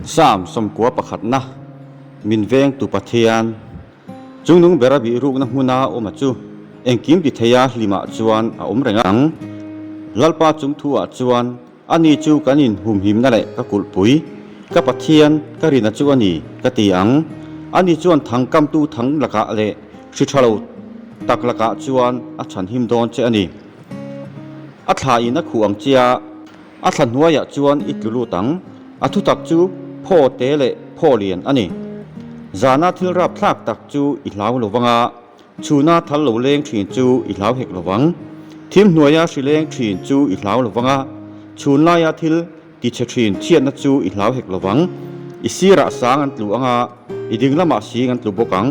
Psalm 91 pakhatna, Min vengtu Pathian, Chungnung bera bihrukna hmuna awma chu engkim ti theia hlimah chuan a awm reng ang. Lalpa chung thu-ah chuan ani chu kan inhumhimna leh ka kulhpui, ka Pathian, ka rina chu a ni, ka ti ang. Ani chuan thang kamtu thang lakah leh hri tha lo tak lakah chuan a chhanhim dawn che a ni. A thla in a khuh ang che a. A thla hnuaiah chuan i tlu lut ang. A thutak chu phaw te leh phaw lian a ni. Zana thil rapthlak tak chu i hlau lo vang a, chhuna thal lo leng thin chu i hlau hek lo vang. Thim hnuaia hri leng thin chu i hlau lo vang a, chhun laia thil tichhe thin chhiatna chu i hlau hek lo vang. I sirah sang an tlu ang a, i ding lamah sing an tlu bawk ang.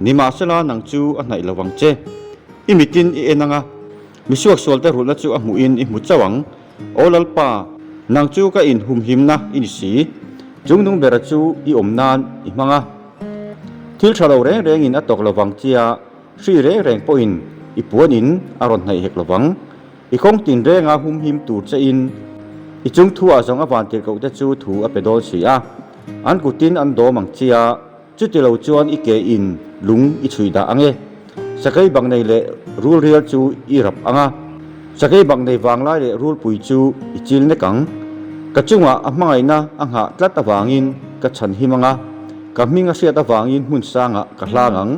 Nimahsela nang chu a hnaih lo vang che. I mitin i en ang a. Mi suaksualte rulhna chu a hmuhin i hmu chauh ang. Aw Lalpa, nang chu ka inhumhimna i ni si. Chungnung bera chu i awm nan i hmang a. Thil tha lo reng rengin a tawk lovang chia hri reng reng pawhin i puanin a rawn hnaih hek lovang. I kawng tin renga humhim tur chein i chung thuah zawng a vantirhkohte chu thu a pe dawn si a. An kutin an dawm ang chia. Chuti lo chuan i ke in lung i chhui dah ang e. Sakei bak nei leh rul rial chu i rap ang a. Sakei bak nei vanglai leh rulpui chu i chil nek ang. Ka chungah a hmangaihna a nghah tlat avangin ka chhan him ang a, ka hming a hriat avangin hmun sangah ka hlang ang.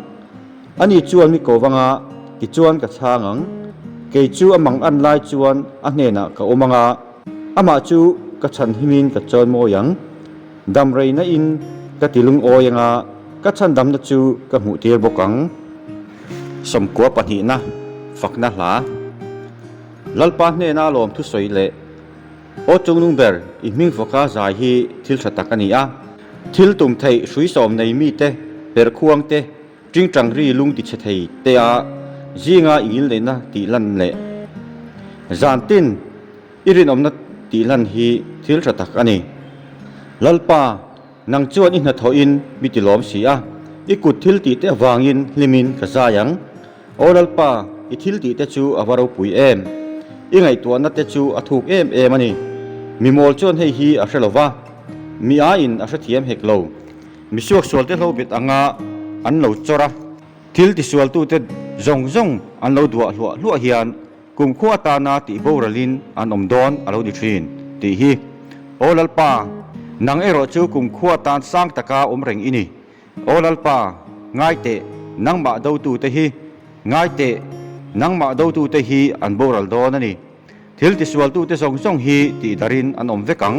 Ani chuan mi ko vang a, tichuan ka chhang ang. Kei chu a mang an lai chuan a hnenah ka awm ang a, amah chu ka chhan himin ka chawn mawi ang. Dam reina in ka ti lungawi anga ka chhandamna chu ka hmuh tir bawk ang. 90 pahnihna fakna hla. Lalpa hnena lawm thusawi leh Aw chungnung ber i hming fawka zai hi thil tha tak a ni a. Thil tum theih hrui sawm nei mite perkhuang te tingtang ri lung ti chhe thei te a zinga i ngilneihna tih lan leh zan tin I rinawmna tih hlan hi thil tha tak a ni. Lalpa, nang chuan i hnathawhin mi ti lawm si a, i kut thil tih te avangin hlimin ka zai ang. Aw Lalpa, i thil tih te chu a va ropui em! I ngaihtuahna te chu a thuk em em a ni. Mi mawl chuan hei hi a hre lo va, mi aiin a hrethiam hek lo. Mi suaksual te hlo bet anga an lo chawr a, thil tisualtute zawng zawng an lo duah hluah hluah hian Kumkhua atana tih boralin an awm dawn a lo ni thin, tih hi. Aw Lalpa, nang erawh chu kumkhua atan sang taka awm reng i ni. Aw Lalpa, ngai teh, nangmah dotute hi, ngai teh, nangmah dotute hi an boral dawn a ni. Thil tisualtute zawng zawng hi tihdarin an awm vek ang.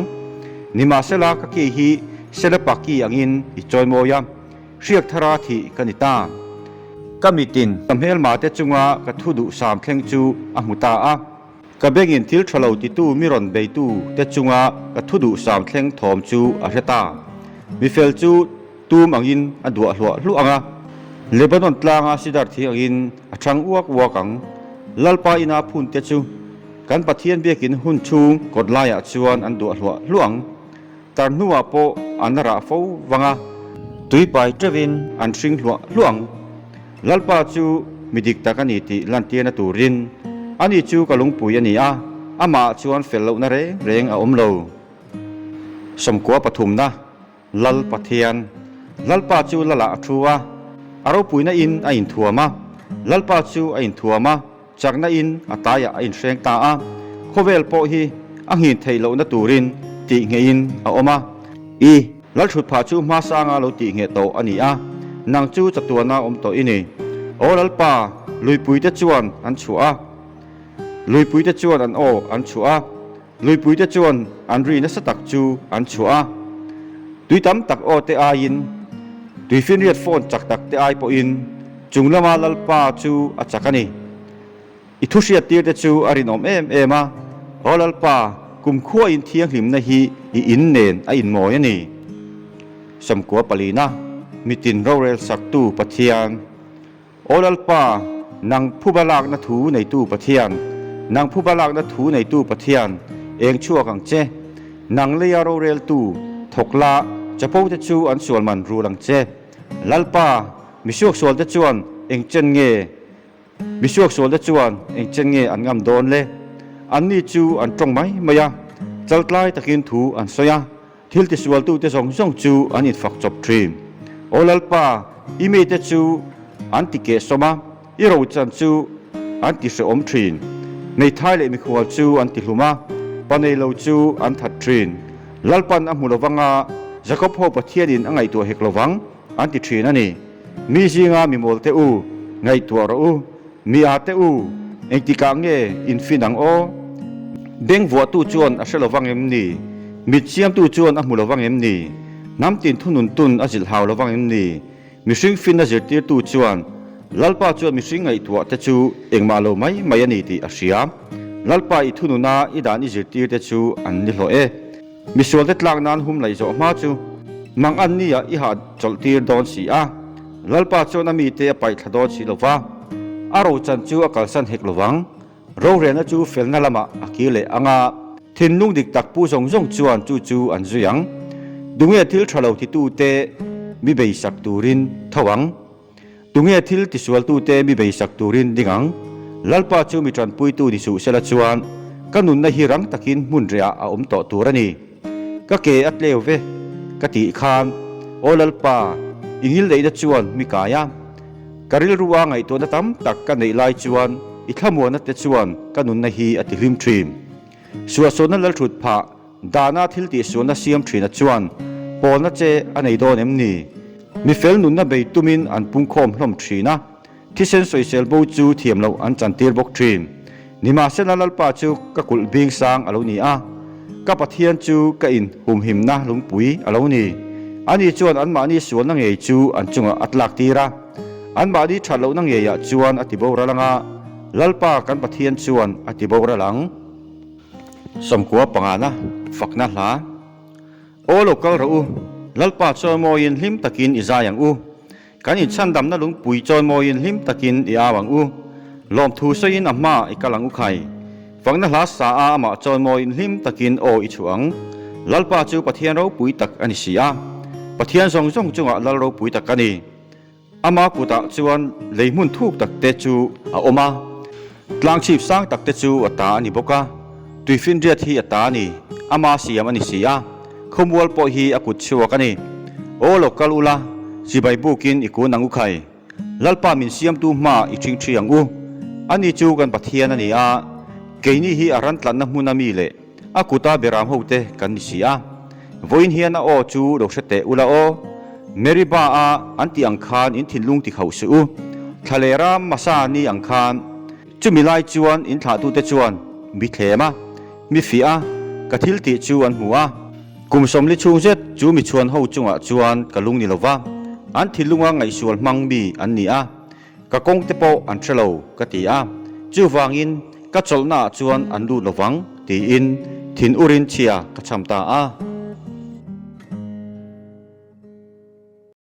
Nimahsela ka ki hi Selepa ki angin i chawimawi a. Hriak thara thih ka ni ta. Ka mitin ka hmelma te chunga ka thu duh sam thleng chu a hmu ta a. Ka bengin thil tha lo titu mi rawn beitu te chunga ka thu duh sam thleng thawm chu a hre ta. Mifel chu tum angin a duah hluah hluah ang a. Lebanon tlanga sidar thing angin a thang uak uak ang. Lalpa ina phun te chu kan Pathian biakin hun chhung kawt laiah chuan an duah hluah hluah ang. Tar hnuah pawh an rah fo vang a, tuipai teuhin an hring hluah hluah ang. Lalpa chu mi dik tak a ni tih lantirna turin ani chu ka lungpui a ni a, amahah chuan fel lohna reng reng a awm lo. 90 pathumna, Lal Pathian. Lalpa chu Lalah a thu a, a ropuina in a inthuam a, Lalpa chu a inthuam a, Chakna in a taiah a inhreng ta a, khawvel pawh hi a nghin theih lohna turin tih ngheihin a awm a. I Lalthutphah chu hmasanga lo tih ngheh tawh a ni a, nang chu chatuana awm tawh i ni. Aw Lalpa, luipuite chuan an chhuah a, luipuite chuan an aw an chhuah a, Luipuite chuan an ri nasa tak chu an chhuah a, tui tam tak aw te aiin, tuifinriat phone chak tak te ai pawhin chung lama Lalpa chu a chak a ni. I thu hriattir te chu a rinawm em em a, Aw Lalpa, kumkhuain thianghlimna hi i in nen a inmawi a ni. 90 palina, Mitin rorel saktu Pathian. Aw Lalpa, nang phuba lakna thu neitu Pathian, nang phuba lakna thu neitu Pathian, eng chhuak ang che. Nang leia roreltu, thawk la, chapo te chu an sual man rul ang che. Lalpa, mi suaksual te chuan eng chen nge, mi suaksual te chuan eng chen nge an ngam dawn le? Anni chu an tawng mai mai a, chaltlai takin thu an sawi a. Thil tisualtute zawng zawng chu an infak chawp thin. Aw Lalpa, i mite chu an ti kehsawm a, i rochan chu an ti hrehawm thin. Hmeithai leh mikhual chu an ti hlum a, pa nei lo chu an that thin. Lalpan a hmu lovang a, Jakob ho Pathianin a ngaihtuah hek lovang, an ti thin a ni. Mi zinga mi mawlte u, ngaihtuah rawh u. Mi ate u, engtikah nge in fin ang aw? Beng vuahtu chuan a hre lovang em ni? Mit siamtu chuan a hmu lovang em ni? Hnam tin thunun tun a zilh hau lovang em ni? Mihring fin a zirtirtu chuan, Lalpa chuan mihring ngaihtuah te chu engmah lo mai mai a ni tih a hria. Lalpa i thununa i dan i zirtir te chu an ni hlawh e. Misualte tlak nan hum laih zawh hma chu mang an nia i hah chawlh tir dawn si a, Lalpa chuan a mite a paih thla dawn si lo va, a rochan chu a kalsan hek lo vang. Rorelna chu felna lamah a kir leh ang a, thinlung dik tak pu zawng zawng chuan chu chu an zui ang. Tunge thil tha lo titute mi beisak turin tho ang? Tunge thil tisualtute mi beisak turin ding ang? Lalpa chu mi tanpuitu ni suh sela chuan ka nunna hi rang takin hmun rehah a awm tawh tur a ni. Ka ke a tleu ve ka tih khan, Aw Lalpa, i ngilneihna chuan mi kai a. Ka rilrua ngaihtuahna tam tak ka neih lai chuan i thlamuanna te chuan ka nunna hi a tihlim thin. Suahsuahna lalthut phah Dana thil tihsualna siam thina chuan pawlna che a nei dawn em ni? Mi fel nunna bei tumin an pungkhawm hlawm thin a, thisen sawisel bo chu thiam loh an chantir bawk thin. Nimahsela Lalpa chu ka kulh bing sang a lo ni a, ka Pathian chu ka in humhimna lungpui a lo ni. Ani chuan anmahni sualna ngei chu an chungah a tlak tir a, anmahni that lohna ngeiah chuan a tiboral ang a, Lalpa kan Pathian chuan a tiboral ang. 90 pangana fakna hla Aw lo kal rawh u, Lalpa chawimawiin hlim takin i zai ang u. Kan inchhandamna lungpui chawimawiin hlim takin i au ang u. Lawmthu sawiin a hmaah i kal ang u khai. Fakna hla sa a amah chawimawiin hlim takin aw i chhuah ang. Lalpa chu Pathian ropui tak a ni si a, Pathian zawng zawng chungah Lal ropui tak a ni. Ama kutah chuan lei hmun thuk tak te chu a awm a, tlang chhip sang tak te chu a ta a ni bawk a, tuifinriat hi a ta a ni, ama siam a ni si a, khawmual pawh hi a kut chhuak a ni. Aw lo kal ula, chibai bukin i kun ang u khai. Lalpa min siamtu hmaah i ṭhingṭhi ang u. Ani chu kan Pathian a ni a, keini hi a ran tlanna hmuna mi leh A kuta beram ho te kan ni si a, vawiin hian a aw chu lo hre teh ula aw. Meriba a an tih ang khan in thinlung ti khauh suh u. Thlalera Masa ni ang khan chumi lai chuan in thlahtute chuan mi thlem a, mi fiah a, ka thil tih chu an hmu a. Kum 40 chhung zet chu mi chhuan ho chungah chuan ka lung ni lova, an thinlunga ngaihsual hmang mi an ni a. Ka kawng te pawh an hre lo, ka ti a. Chuvangin ka chawlhnaah chuan an lut lovang, tiin thin urin chhia ka cham ta a.